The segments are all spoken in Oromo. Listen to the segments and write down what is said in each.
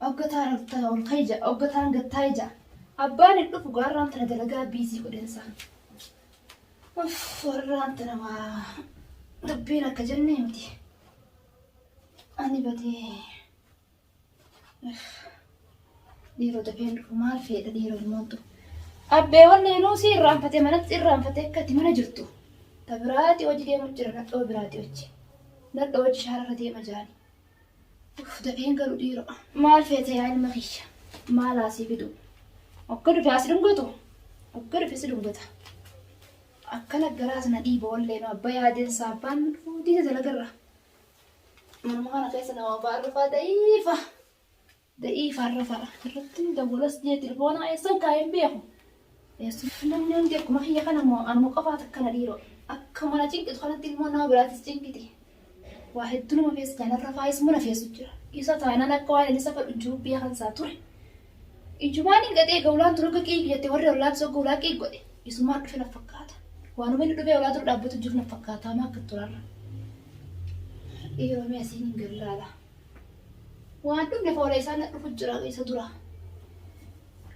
Hoggataan ol ta- ol ka'i ja'a. Hoggataan gad taa'i ja'a. Abbaan hin dhufu gaarraan tana dalagaa biizii godhensa. Uff warraan tana waa dubbiin akka jennee miti. Ani badee. Uff. Dhiiroo dafee hin dhufu maal feedha dhiiroo ilmoontu. Abbee walleenuu si irraanfate manatti irraanfate akka ati mana jirtu. Ta biraati hojii deemu jira nadhoo biraati hojii. Nadhoo hojii shaararra deema jaani. Uff dafee hin galu dhiiroo. Maal feete yaa ilma kiyya? Maal asii fidu? Akka dhufe as dhungatu? Akka dhufe si dhungata. Akkana garaas na dhiiba walleenuu abba yaadeensa abbaan dhufuu diida dalagarra. Manuma kana keessa nama baarrafaa da'iifa. Da'iifa arrafaa. Irratti dawwalas jee telefoonaa eessan kaa'ee hin beeku. Eessuuf namni hundi akkuma kiyya kana moo anuma qofaat akkana dhiiroo. Akka mana cinqitu kanatti ilmoon nama biraatis cinqiti. Waa hedduu nama feessa kanarra faayis mana feessu jira. Isa taanaan akka waan inni isa fedhu jiru beekan isaa ture. Ijumaan hin gadhee gaulaan ture akka qiiq jette warri ollaatti osoo gaulaa qiiq godhe. Isumaan dhufe na fakkaata. Waanuma inni dhufee olaa dura dhaabbatu jiru na fakkaata. Maa akka turarra. Dhiiroo mee asiin hin gallaala. Waan dhufne foola isaan na dhufu jira isa dura.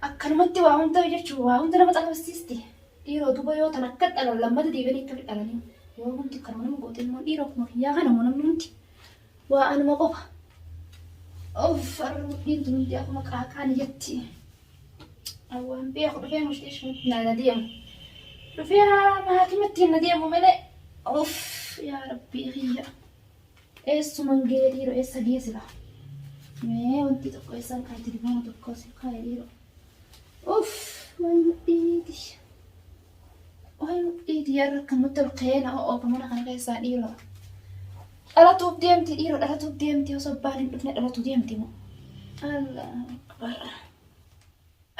Akkanumatti waa hunda jechuun waa hunda nama xalabsiisti. Dhiiroo duba yoo tan akka dhalan lammata deebi'anii akkamitti dhalanii yoo hundi kanuma nama goote immoo dhiiroo akkuma kiyyaa kana moo namni hundi waa anuma qofa. Of arra mudhiin tun hundi akkuma qaaqaan jetti. Waan beeku dhufee mushtii na deemu. Dhufee haakimatti na deemu malee. Of yaa rabbii kiyya. Eessuman ga'ee dhiiroo eessa ga'ee sila. Mee wanti tokko eessan kaa'e tilmaama tokko si kaa'e dhiiroo. Uff way mudhiiti. Way mudhiiti yarra akkanumatti ol ka'ee na oofa mana kana keessaa dhiiroo. Dhalatuuf deemti dhiiroo dhalatuuf deemti osoo abbaan hin dhufne dhalatu deemti moo. Allah akbar.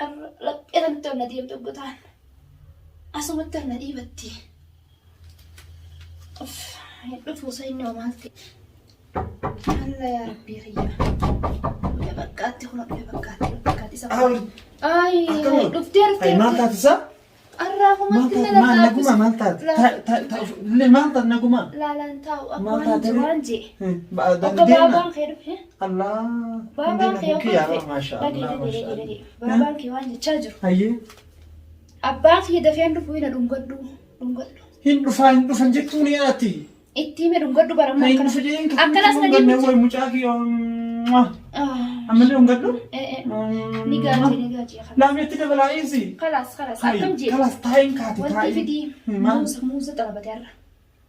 Arra laphee sanatti ol na deemti oggotaan. Asumatti ol na dhiibatti. Uff hin dhufu osoo inni homaa ta'e. Allah yaa rabbii kiyya. Dhufe bakkaatti kun dhufe bakkaatti dhufe bakkaatti isa. Aawwi. Ay Akkam? dhuftee dhuftee. Ay, maal taate isaa? Arraa Maal kumatti taate? na Maal naguma maal taate? Ta- ta- ta- Illee maal taate naguma? Laalaan taa'u akka Maal waan taate? waan jee. Ba- Akka deemna. baabaan kee dhufe. Allah. Baabaan kee Deemna akka kiyyaa dhufe. maasha Dhagee Allah dhagee maasha dhagee Allah. dhagee. Baabaan kee waan jechaa jiru. Hayyee. Abbaan kiyya dafeen dhufu hina dhungadhu dhungadhu. Hin dhufaa hin dhufan jettuu ni ati. Itti hime dhungadhu bara Hin dhufu jedheen Akkanas na dhunganne deemu. wayi mucaa kiyya. Ammallee dhungadhu. Ni gaajee ni gaajee. Laameetti dabalaa eessi. Kalaas kalaas akkam jee. Kalaas taa'iin kaate Wanti taa'iin. fidii Maal? muuza muuza xalabate har'a.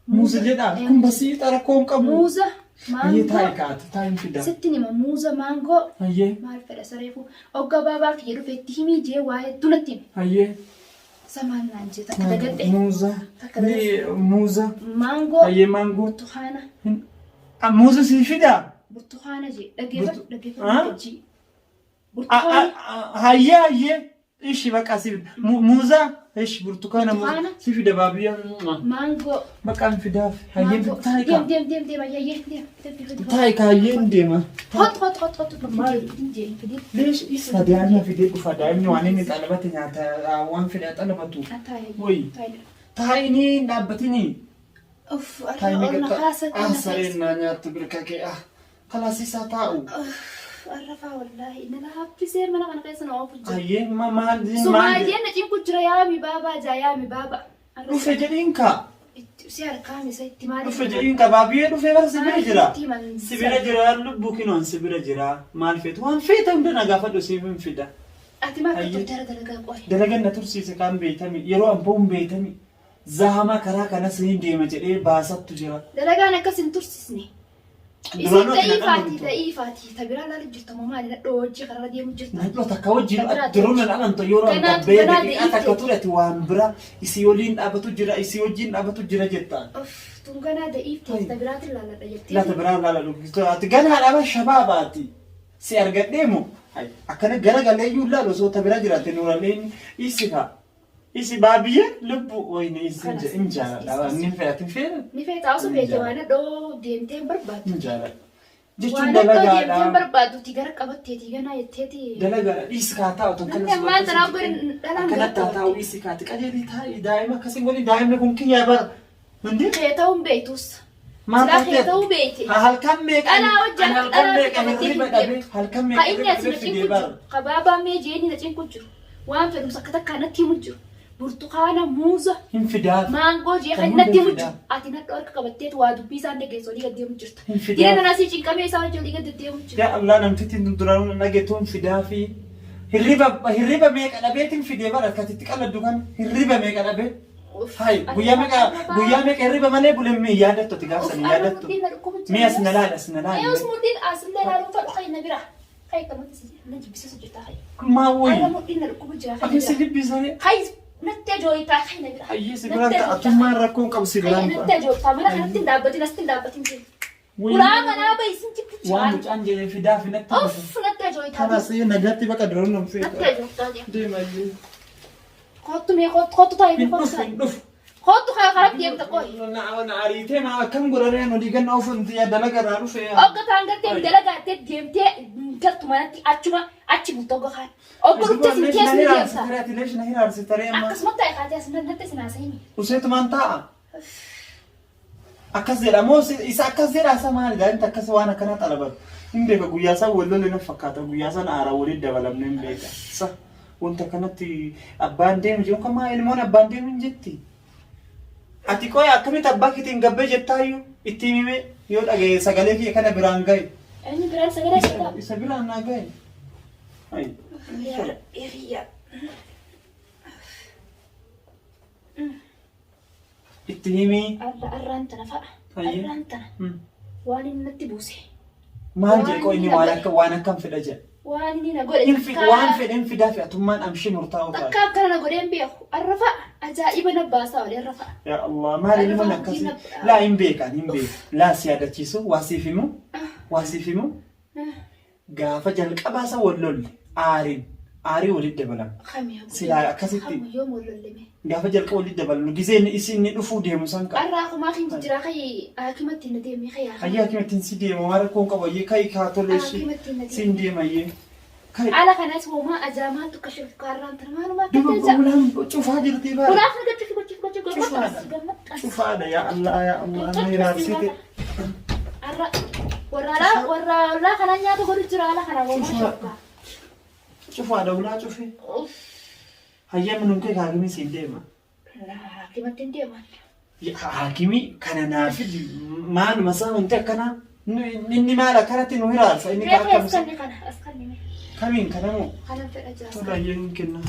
Muuza jedha. Kun basiixa rakkoo hin qabu. Muuza Hayyee taa'i maangoo kaate taa'iin fida. sitti nima muuza maangoo Hayyee. maal fedha sareefu ogga baabaa kiyya dhufe itti himii jee waa hedduu natti hime. Hayyee. Samaan naan jee takka dagadhe. Muuza. Takka Ni muuza. Maangoo Hayyee maangoo. burtukaana Muuza sii fidaa? burtukaana jee dhaggeeffadhu dhaggeeffadhu Ah? jee. Burtukaana Hayyee hayyee. Ishi baqa si fida. Muuza. Ishi burtukaana muuza. Burtukaana. Si fida baabiyya. Maangoo. Baqa hin fidaaf. Hayyee Maangoo. taa'i Deem kaa. deem deem deem ayyee deem deem deem. Taa'i kaa hayyee hin deema. Hot hot hot hot. Maal? Jee hin fidin. Leesh isa daa'imni fidee dhufa daa'imni waan inni xalabate nyaata waan fedhe xalabatu. Taa'i. Woyi. Taa'i. Taa'inii hin dhaabbatinii. Uff Taa'inii arra gatta. kaasa Ah sareen naa nyaattu birka kee ah. Kalaas isaa taa'u. Arrafaa wallaahi na laaffisee mana kana keessa na oofu jira. Hayyee ma maal maal Sumaayyeen na cinqu jira yaami baabaa jaa yaami baaba. Dhufe jedhiin kaa. Itti si harkaa misa itti maali. Dhufe jedhiin kaa baabiyee dhufee bara si bira jira. Itti himan. Si bira jira lubbuu kinoon si bira jira maal feetu waan feete hunda na gaafadhu siif hin fida. Ati maal Hayyee. turte ara dalagaa qoy. Dalagan na tursiise kaan beeytami yeroo an ba'uun beeytami zahamaa karaa kanas ni deema jedhee baasattu jira. Dalagaan akkas hin tursisne. Isin Duraanuu ati na da'iifaati amantu. da'iifaati ta biraa laalu jirta moo maali nadhoo hojii kararra deemu jirta. Nadhoo takka wajjin Ta biraati duruu nan amantu yeroo an Ganaatu- gabbee ganaa daqiiqaa takka da'iifte. ture ati waan bira isii waliin dhaabatu jira isii wajjin dhaabatu jira jettaan. Uff tun ganaa da'iifte ta biraatiin laaladha jettee. Laata biraa laala dhuggistu ati ganaa dhaba shabaabaati si argadhee moo akkana gara galee iyyuu laalu osoo ta bira jiraate nuuraleen isi kaa. Isi baabiyye lubbu wayne isin Kalas. in jaaladha. Inni fe'atin fe'e Ni feetaa osoo feete waan nadhoo deemtee hin barbaaddu. in jaaladha. Jechuun Waan nadhoo deemtee hin dalagaadha. barbaadduti gara qabatteetii ganaa jetteeti. Dalagaadha. Dhiisi kaa taa'u tokko Namni ammaan tanaa godhin dhalaan gara Akkanatti haa taa'u qabatte. dhiisi kaati. Qajeelii taa'i daa'ima akkasiin godhin daa'imni kun kiyyaa bara. Hundi Kee ta'uun beektus. Maal Silaa kee taatee? ta'uu beekte. Ha halkan meeqa Dhalaa hojii ani akka halkan dhalaa meeqa qabattee hirriba hin dhabee deemtu. halkan Ka meeqa inni hirriba asii na dhabee cinqu fidee bara. jiru. Ka baabaa mee jeeni na cinqu jiru. Waan fedhumsa akka takkaa natti himu jiru. Burtukaana, muuza, Hin fidaaf. maangoo jee Kan kan hunda natti hin himu jiru. fidaaf. Ati nadhoo harka qabatteetu waa dubbii isaan dhageessu olii gad deemu jirta. Hin Dina fidaaf. nana asii cinqamee isaa hojii olii gad deddeemu jira. Yaa Allah namtittiin tun duraanuu na dhageettuun fidaafi. Hirriba hirriba meeqa dhabeetiin fidee bara akkati itti qalladdu kan hirriba meeqa dhabee. Hai guyyaa meeqa guyyaa meeqa hirriba malee bulee mee yaadattu ati gaaf sana yaadattu. Mee as na laali as na laali. Mee as mudhiin asillee laaluun fadhu kai na bira. Kai kamatti si na jibbisiisu jirta kai. Maa Arra wayi. mudhiin na dhukkubu jira kai na Akka si bira. jibbisanii. Kai natti ajooyitaa kai na bira. Ayyee si biraan Natti ta'a ajooyitaa. atummaan rakkoon qabu si Kai biraan natti ta'a. ajooyitaa mana kanatti hin dhaabbatin asitti hin dhaabbatin jee. Wayi. Ulaa manaa bahi sin jibbu Waan jira. mucaan jedhee fidaa fi natti himate. Uff natti ajooyitaa. Kanas nagatti baqa duraan nam Natti feeta. ajooyitaa jee. Deema iyyuu. Kottu mee kottu kottu taa'e mee Hin kottu dhufu taa'e. hin dhufu. Kottu kaa karatti deemta qoy. Na ariitee maa akkam godhareen olii ganna ofuun xiyya dalaga irraa dhufe. Ogga taan gartee dalagaa itti deemtee galtu manatti achuma achi bulta ogga kaan. Ogga dhufte sin keessa ni deemta. Leesh na hiraarsite amma. Akkasumatti ta'e kaatee as natti sin haasa'ini. Useetumaan taa'a. Akkas jedha moo isa akkas jedha isa maali daa'imti akkas waan akkanaa xalabatu. Hin beeka guyyaa san wal lolle na fakkaata guyyaa san aaraa walitti dabalamne hin beeka. Sa wanta kanatti abbaan deemu jiru kamaa ilmoon abbaan deemu hin jetti. Ati qoya akkamitti abbaa keetiin gabbee jettaayyuu itti himime yoo dhagaye sagalee kiyya kana biraan gahe. Eenyu biraan sagalee ishee Isa biraan naa gahe. Ayi. Yaa Rabbi kiyya. Itti himii. Alla arraan tana fa'a. Ayyee. Arraan tana. Waan inni natti buuse. Maal Waan jedhe qoy inni inni waan na akka waan akkam fedha jedhe. Waan inni na godhe. Hin fid waan fedhe hin fidaa fi atummaan amshii murtaa'uu Takka taate. akkana na godheen beeku. Arra fa'a. Ajaa'iba na baasaa olee arra fa'a. Yaa Allah maal ilmoon Arra fa'a akkasii hojiin na- laa hin beekan hin beeku laa si yaadachiisu waa siif himu waa siif himu gaafa jalqabaa isa wal lolle aariin aarii walitti dabalama. Kami yaa Silaa akkasitti- Kamu yoom wal lolleme. Gaafa jalqaba walitti dabalamnu gizeen isin dhufuu deemu san qaba. Arraa kumaa kan jijjiraa kai haakimatti na deemi kai haakima. Ayyee hakimattiin si deema waan rakkoon qabu ayyee kai kaa tolee si Haakimatti na deemi. siin deema ayyee. Kai Ala kanas homaa ajaamaa tukka shirkaarraan tana maalumaa akka duba ta'e. ulaan cufaa jirti baara. Kulaaf na gachuuf gochuuf gochuuf gochuuf Cufaadha. gammadhas. Cufaadha yaa Allah yaa Allah na hiraarsite. Arra warra alaa warra alaa kana nyaata godhu jira ala kana homaa Cufaa. shirkaa. Cufaadha ulaa cufee. Hayyama nun kee haakimii siin deema. Haakimatti hin deeman. Haakimii kana naa fidi maaluma isaa wanti akkanaa inni maal akkanatti nu hiraarsa inni Reefa akkam as kanni kana as kanni mee. kamiin kanamoo Kanan fedha jira. as tola kanni. ayyee hin kenna.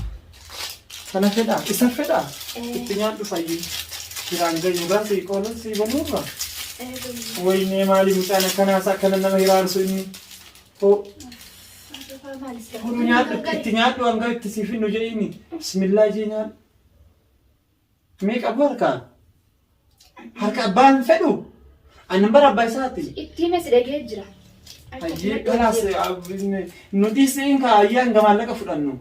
Kana fedhaa isa fedhaa Eh. itti nyaadhu fayyee biraan gayu gaa sii qoolan sii banuurra. Eh, gammachuu. Waynee maali mucaan akkanaa isa akkana nama hiraarsu inni. Hoo Arra maalis gammachuu. Kun nyaadhu itti nyaadhu hanga itti siif hinnu jedhiini. Bismillaa jee nyaadhu. Mee qabu harkaa? Harka abbaan fedhu? Annan bara abbaa isaati. Itti hime si dhagee jira. Hayyee kalaas nuti siin ka ayyaan hanga maallaqa fudhannu.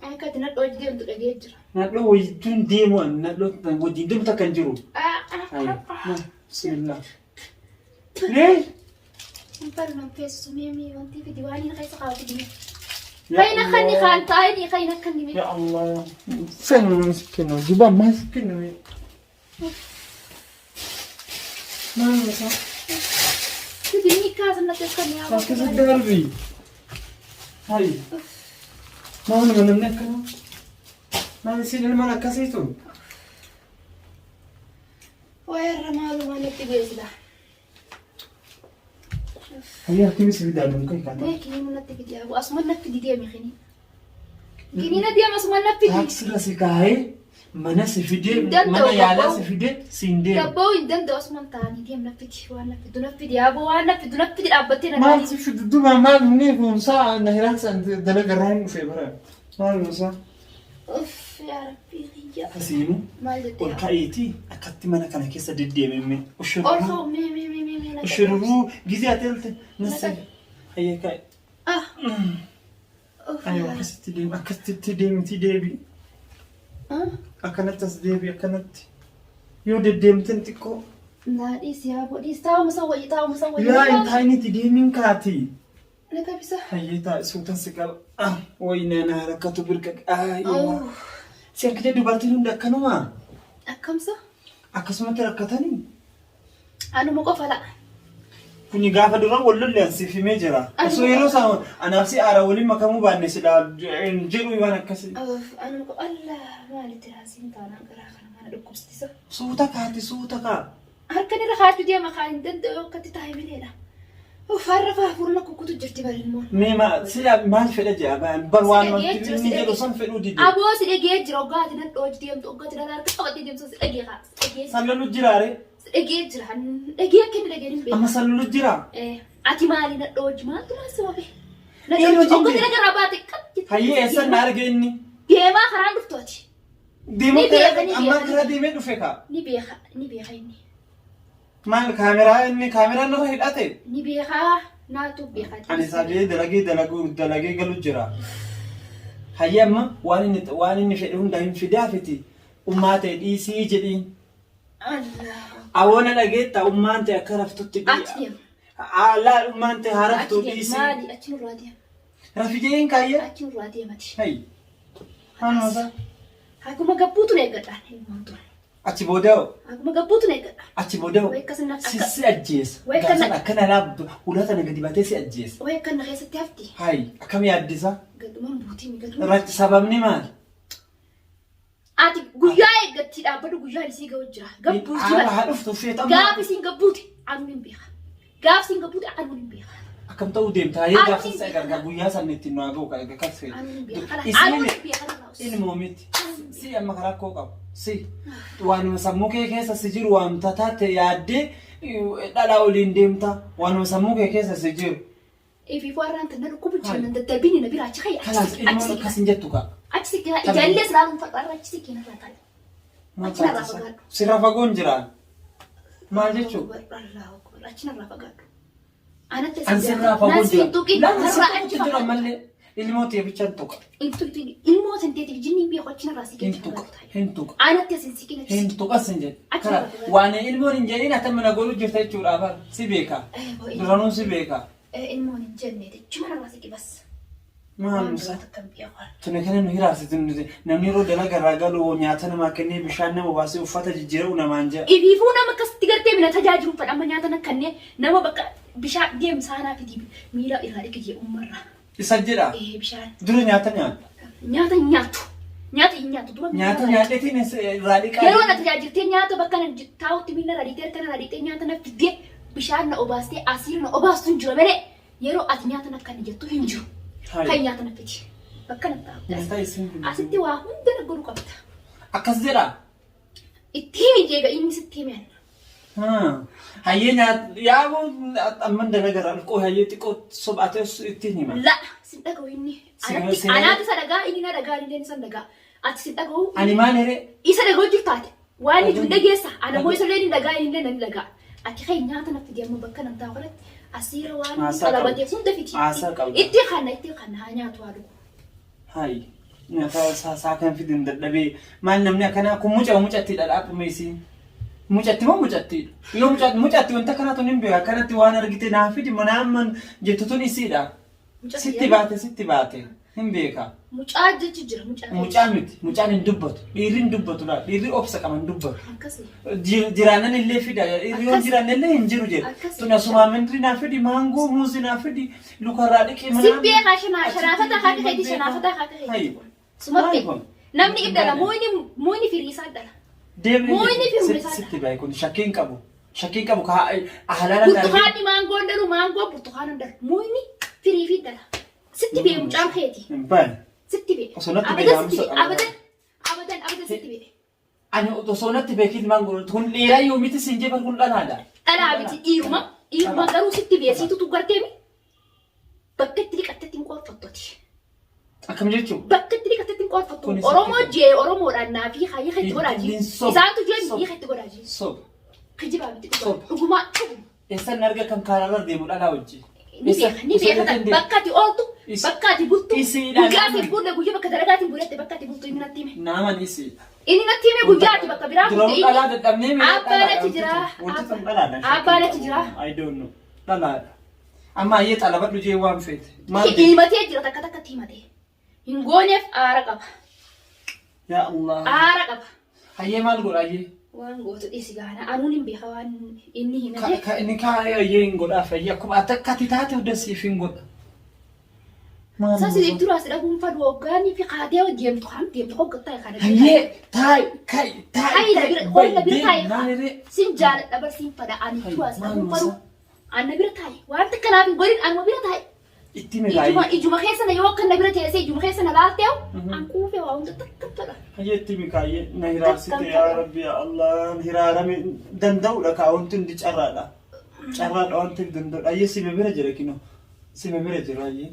Akka ati nadhoo deemtu dhagee jira. Nadhoo wajjin deemu ani nadhoo wajjin deemu takka hin jiru. Hayyee bismillah. Lee Hin feesisu mee wanti fidi waan inni keessa kaawwate dime. Ya Kayna kanni Allah. kaan taa'anii kayna kanni mee. Ya Allah. Sen kennu juba mas kennu. Maal masa? Fidi ni kaasan natti as kanni haa. Akkasi darbi. Hai. Maal nama namni akkana? Maal isin ilmaan akkasiitu? Wayarra maaluma natti geessida. Hayya hakimi si fidaa nun kai kaata. Mee kiniina natti fidi haa asuma natti fidi deemi kiniina. Kiniina deema asuma natti fidi. Taaksirra si kaa'ee mana si fidee Hin danda'u, mana yaalaa gabba'u. si fidee siin deema. Gabba'uu hin danda'u asuma taa'anii deem natti fidi waan natti fidu natti fidi haa waan natti fidu natti fidi dhaabbattee na Maal si fidu duba maal inni kuunsaa na hiraarsan dalaga irraa hin dhufee bara. Maal kuunsaa? Uff yaa rabbii kiyya. Asiinu Maal jettee ol yaa? ka'iitii akkatti mana kana keessa deddeememme. Ol Ushururuu ka'u mee mee mee mee mee na ushururuu gizee ati elte nasi. Hayyee ka'i. Ah. Uff Ayo yaa akkasitti deemi akkasitti deemiti deebi. Ah. Akkanatti as deebi akkanatti. Yoo deddeemten xiqqoo. Naa dhiisi yaa godhiis taa'uma san wayya taa'uma san wayya. Yaa hin taa'initti deemiin kaati. Na qabisa. Hayyee taa'i suutan si qaba. Ah wayinee na rakkatu birqa. Ah Oh. Si argitee dubartiin hundi akkanuma Akkamsa? akkasumatti rakkatanii. Anuma qofa la'a. Kuni gaafa dura wal lolle an siif himee jira. Osoo yeroo isaa anaaf si aara waliin makamuu baanne silaa hin jedhu waan akkasii. Anuma qofa Allah maali tiraasiin taanaan garaa kana mana dhukkubsitisa. Suuta kaati suuta kaa. Harkan irra kaachuu deema kaa hin danda'u akkatti taa'e maleedha. Uff har'a faa furna kukkutu jirti bari ilmoon. Mee ma sila maal fedha jedha baan bar waan Si dhagee wanti jira, si inni jedhu dhagee. san fedhuu dide. Aboo si dhagee jira oggaa ati nan dhooji deemtu oggaa ati dhala harka qabattee deemtu si dhagee kaa si dhagee jira. San lolu jiraare Si dhagee jira dhagee akka inni dhagee hin beeku. amma san lolu jira. Eh, Ati maali na dhooji maaltu maal si wabe? Na Eenyu dhooji wajjin oggaa ati deema? nagarraa baate qab jettee Hayyee eessan na arge inni. Deemaa karaan dhuftu ati. Deemuu Ni beeka, karaa ni ammaa beeka. karaa deemee dhufe kaa. Ni beeka ni beeka inni. Maal kaameraa inni kaameraan irra hidhate. Ni beeka naatu beeka. Ani sabiee dalagee dalaguu dalagee galu jira. Hayyee amma waan inni waan inni fedhe hunda hin fidaafiti ummaa ta'e dhiisii jedhiin. Allah. Awoona dhageetta ummaan ta'e akka raftutti Achi deema. Laa ummaan ta'e haa raftu Achi deema. dhiisii. Maali achi nurraa deema. Rafi jedhiin kaayyee. Achi nurraa deemati. Hayyi. Hanuusa. Haguma gabbuutu na eeggadhaan ilmoon tun. Achi booda hoo? Haguma gabbuutu na eeggadha. Achi booda hoo? Way akkas na- Si akka- si ajjeesa. Way akka Gaafsan na- akkana laa ulaa tana gadi baatee si ajjeesa. Way akka na keessatti hafti. Hayi akkam yaaddisa? Gaduman buutii mi gaduma. Irratti sababni maali? Ati guyyaa eeggatti dhaabbadhu guyyaan isii ga'u jira. Gabbuuti Haala bara. haa dhuftu feeta amma Gaaf isiin gabbuute anuun hin beeka. Gaaf isiin gabbuute anuun hin beeka. Akkam ta'uu deemta hayyee Anuun gaafsan hin si beeka. agargaa guyyaa san ittiin nu haa ga'u kan akkas feetu. Anuun hin beeka. Kalaas Isin anuun hin beeka. Narraa usi. ilmoo miti. Si amma karaa koo qabu. Si waanuma sammuu kee keessa si jiru waanta taate yaaddee dhalaa oliin deemta waanuma sammuu kee keessa si jiru. Ifiifuu har'aan tan na dhukkubu jira nan daddarbiin na biraa achi kayya. Kalaas ilmoon akkas hin jettu kaa. Achi sikkee ijallee silaaluun fadhu har'a achi sikkee narraa taa'e. Maal Achi narraa taatisa? fagaadhu. Sirra fagoon jira. Maal jechuun? Allahu Akbar. Achi narraa fagaadhu. Anatti An sirraa fagoon jira. tuqin Lama narraa sirraa achi jira fagaadhu. ammallee. Ilmoo tee bichaan tuqa. Hin tuqin ilmoo san teetiif jinniin beeku achi narraa siqee Hin achi tuqa. fagaadhu taa'e. Hin tuqa. Anatti as hin siqin achi Hin siqin. tuqas hin jedhe. Achi Kara irraa fagaadhu. waan ilmoon hin jedhin ati mana godhu jirta jechuudha bar si beeka. Eh, bo'i. Duranuun si beeka. Eh, Ilmoon hin jenne jechuma narraa siqi bas. Maal Waan nusa? biraa takka hin beeku. Tuni kana nu hiraarsitu nuti namni yeroo dalaga irraa galu nyaata namaa kennee bishaan nama baasee uffata jijjiira'u namaan jedha. Ifiifuu nama akkasitti gartee mina tajaajiluun fedha amma nyaata nakkannee nama bakka bishaan deemsaanaa fidii miila irraa dhiqi jee ummarraa. Isa jedha. Ee bishaan. Dura nyaata nyaata. Nyaata hin nyaattu. Nyaata hin nyaattu dura miila Nyaata irraa nyaadheetiin irraa dhiqaa. Yeroo na tajaajiltee nyaata bakka na taa'utti miila irraa dhiqxee harka na irraa dhiqxee nyaata na fiddee bishaan na obaastee asiir na obaastu hin jiru malee yeroo ati nyaata na kanni jettu hin jiru. Hayi. Kan nyaata na fidi. Bakka na taa'utti Nyaata isin hin asitti waa hunda na godhu qabda. Akkas jedha. Itti himi jeega inni sitti hime anna. Hayyee nyaata yaaboo amman dalagarraa dhufqoo hayyee xiqqoo sobaatee ittiin hima. La sin dhaga'u inni. Anatti anaatu isa dhagaa inni na dhagaa inni isa dhagaa. Ati sin dhaga'u. Ani maal heree? Isa dhaga'u jirtaate. Waan inni dhageessa. Ana moo isa illee ni dhagaa inni illee ni dhagaa. Ati kan nyaata na fidi amma bakka nan taa'u kanatti asiira waan Haasaa qabdi. qalabatee hunda fidi. Haasaa qabdi. Itti kanna itti kanna haa nyaatu haa dhugu. Hayi nyaata isaa isaa kan fidin dadhabee maal namni akkanaa kun mucaa mucattiidha dhaabuma isiin. Mucatti moo mucattiidha? Yoo mucatti wanta akkanaa tun hin beeku akkanatti waan argite naa fidi manaa amman jettu tun isiidha. Sitti baate sitti baate hin beeka. Mucaa jechi jira mucaa. Mucaa miti mucaan hin dubbatu dhiirri hin dubbatu laa dhiirri obsa qaba hin dubbatu. Akkasii. Jiraanan illee fida dhiirri yoo Akkas. jiraanne illee hin jiru jedhe. Akkas. Tun asumaa mindri naa fidi maangoo muuzii naa fidi lukarraa dhiqii Si beekaa shanaafata akka keetii shanaafata akka keetii. Sumatti namni ibdala muuyni muuyni firii isaa dhala. Muuyni firuma isaa dhala. Sitti bahe kun shakkii hin qabu. Shakkii hin qabu ka halaala Burtukaanni maangoon dhalu maangoo burtukaana dhalu muuyni firii fi dhala. Sitti bee mucaan keeti. Hin bahe. Sitti bee. Osoo natti bee Abadan sitti naamusa bee. Abadan abadan abadan sitti bee. Ani osoo natti beekin maal godhu kun dhiiraa yoo miti siin jee bar kun dhalaadha. Dhalaa miti dhiiruma dhiiruma garuu sitti bee siitu garteemi. Bakka itti dhiqattetti hin qoorfattu ati. Akkam jechuun? Bakka itti dhiqattetti hin qoorfattu. Kunis Oromoo itti- jee Oromoodhaan naafii hayyee itti godhaa jee. Hin soba. Isaantu jee Soba. hiika itti godhaa jee. Soba. Kijibaa miti dhugaa. Soba. Dhugumaa dhuguma. Eessan arga kan karaarra deemu dhalaa wajjin. Ni beeka ni beeka bakka ati ooltu Is- bakka ati bultu Isiidhaan guyyaa ati nama- bulle guyyaa bakka dalagaatiin bulette bakka ati bultu inni natti hime. Naaman isiidha. Inni natti hime guyyaa ati bakka biraa Duraan bulte dhalaa dadhabnee mee Abbaan achi jira. Wanti sun dhalaadha. Abbaan achi jira. I don't know. Dhalaadha. Amma ayyee xalabadhu jee waan feete. Maal jette? Himatee jira takka takkatti himatee. Hin gooneef aara qaba. Yaa Allah. Aara qaba. Hayyee maal godha hayyee? Waan gootu dhiisi gaana. Anuun hin beeka waan inni himate. Ka inni kaa'ee ayyee hin godhaaf ayyee akkuma ati akka ati taate hunda siif hin godha. Maal Sasi dura si dhabuun fadhu hoggaanii fi kaatee deemtu kan deemtu hoggattaa kana. Hayyee taa'i ka'i taa'i Ayi na bira qoy na bira taa'i. Maaliree? Sin jaaladha bar sin fadha ani dura si dhabuun fadhu. Anna bira taa'i. Waan takka naaf hin godhin anuma bira taa'i. Itti himi Ijuma baay'ee. ijuma keessa na yoo akka na bira teessee ijuma keessa na laaltee an quufee waa hunda takka fadha. Hayyee itti himi kaayyee na hiraarsite yaa Rabbi yaa Allah hiraarame danda'uudha kaa wanti hundi carraadha. Carraadha waan ta'eef danda'uudha. Hayyee sima bira jira kinoo. Sima bira jira hayyee.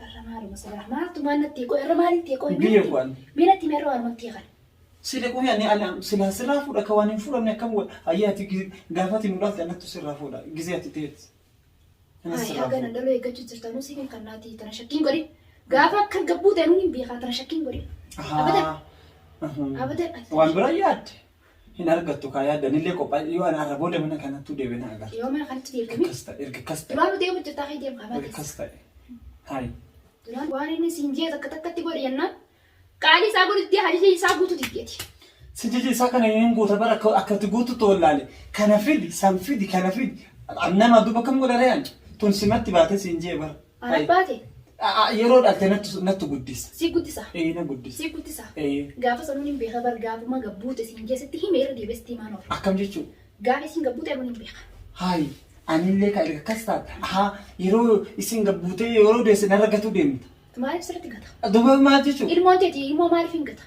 Irra maaluma silaa maaltu maal natti qoy irra maaliin ta'e qoy Biyya kuwan. Mee natti mee irra waanuma ta'e kana. Sila qoy ani ani silaa sirraa fuudha ka waan hin fuudhamne akkam godha. Hayyee ati gaafa ati nu dhalte anattu sirraa fuudha gizee ati teet. Anas Ay, sirraa haga fuudha. nan dhaloo eeggachuu jirta nuu siin kan naati tana shakkiin godhin. Gaafa akka gabbuu ta'e nuun hin beekaa tana shakkiin godhin. Abadan. Ahaa. Abadan. Waan bira yaadde hin argattu kaa yaadde anillee qophaa yoo ani har'a booda mana kanattuu deebiin agarra. Yoo mana kanatti deebitami. Akkas ta'e erga akkas ta'e Duraan nuti deemu jirtaa kee deemu erga kabaate. akkas ta'e. Hayi. Duraan waan inni siin jee takka takkatti godhe jennaan qaalii isaa godhutti hajiji isaa guutuu diddeeti. Si jecha isaa kana hin guuta bara akka akkati guututti wallaale kana fidi san fidi kana fidi nama duuba kam godha ree ani tun simatti baatee siin jee bara. Ana baate Yeroo dhalte nattu nattu guddisa. si guddisa. Ee na guddisa. Si guddisa. Ee Gaafa sanuun hin beeka bar gaafuma gabbuute siin jeesitti hime irra deebesti himaan oola. akkam jechuun. Gaafa isin gabbuute anuun hin beeka. Hayi anillee ka erga akkas taate haa yeroo isin gabbuutee yeroo deesse narra gatuu deemta. Maaliif sirriitti gata? Duuba maal jechuun? Ilmoon teeti ilmoo maaliif hin gata?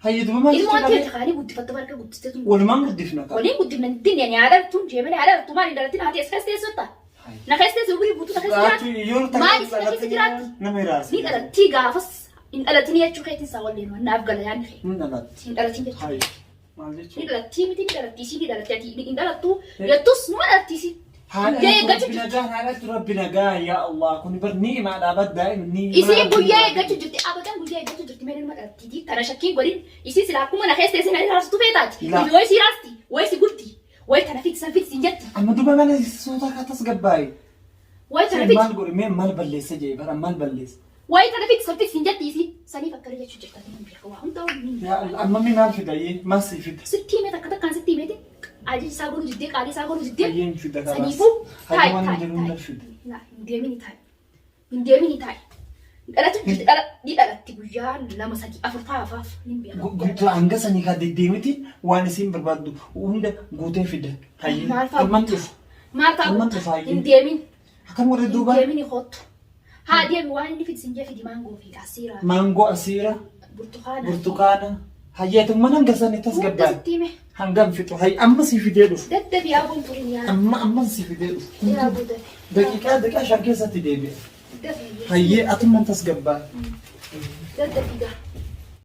Hayyi duuba maal Ilmoon jechuun? teeti kaanii guddifatte barka guddistee tun. Walumaan guddifna kaa. Waliin guddifna dinne ni haadha tun jeemene haadha tun maal hin dhalatin haati as keessa teessutta. Hayi. Na keessa teessu umurii guutuu na keessa jiraatti. Yeroo takka Maal isin na keessa jiraatti? Nama hiraasa. Ni dhalattii gaafas hin dhalatin jechuu keetiin isaa walleen naaf gala yaadni kee. Ni dhalatti. Hin dhalatin jechuudha. Hayi. Maal Ni jechuun? dhalattii miti ni dhalattii isii ni dhalatti ati hin dhalattu jettus numa dhalatti isii. Haadha Guyyaa rabbi eeggachuu jirti. nagaa haadhatu rabbi nagaa yaa Allah kun bar ni'imaadha baddaa ni'imaa. Isiin guyyaa eeggachuu jirti abadan guyyaa eeggachuu jirti mee numa dhalattiiti tana shakkiin godhin isii silaa akkuma na keessa teessee na raarsitu feetaati. La. Wayi sii raarsti wayi si gubdi wayi tana fiti san fiti siin jetti Amma duba mana suuta akka tasgabbaa'e. wayi tana fiti Maal godhe mee maal balleessa jee bara maal balleessa. wayi tana fiti san fiti siin jetti isii saniif akkana jechuu jirta hin beeku waa hunda waliin. Yaa Allah amma mi maal fida yee maal sii fida. Sitti hime takka takkaan sitti himeti ajaja isaa godhuu diddee qaalii isaa godhuu diddee Hayyeen fida kalaas. saniifuu Hayyee taa'i waan taa'i hin jedhu taa'i. fida. Laa, hin deemini taa'i. Hin deemini taa'i. Dhalatu jirti dhala ni dhalatti guyyaa lama sadii afur fa'a afaaf ni beeka. Guutuu hanga sanii kaa deddeemiti waan isiin barbaaddu hunda guutee fida. Hayyee Maal fa'a amman guuta? dhufu. Maal fa'a Amman guuta? dhufa hayyee. Hin deemin. Akkam warri Hin duuba deemini kottu. Haa deemi waan inni fidi sin jee fidi maangoo fi asiiraa fi maangoo asiira burtukaana. burtukaana hayyeetummaan hanga sanii Hunda tasgabbaa'e. sitti hime. Hangam fixu hayy amma sii fidee dhufu. Daddabi yaa boon turin yaa. Amma amma sii fidee dhufu. Yaa boo dafe. Daqiiqaa daqiiqaa shan keessatti deebi'a. Dafe. Hayyee atummaan tasgabbaa'e. Daddabi gaa.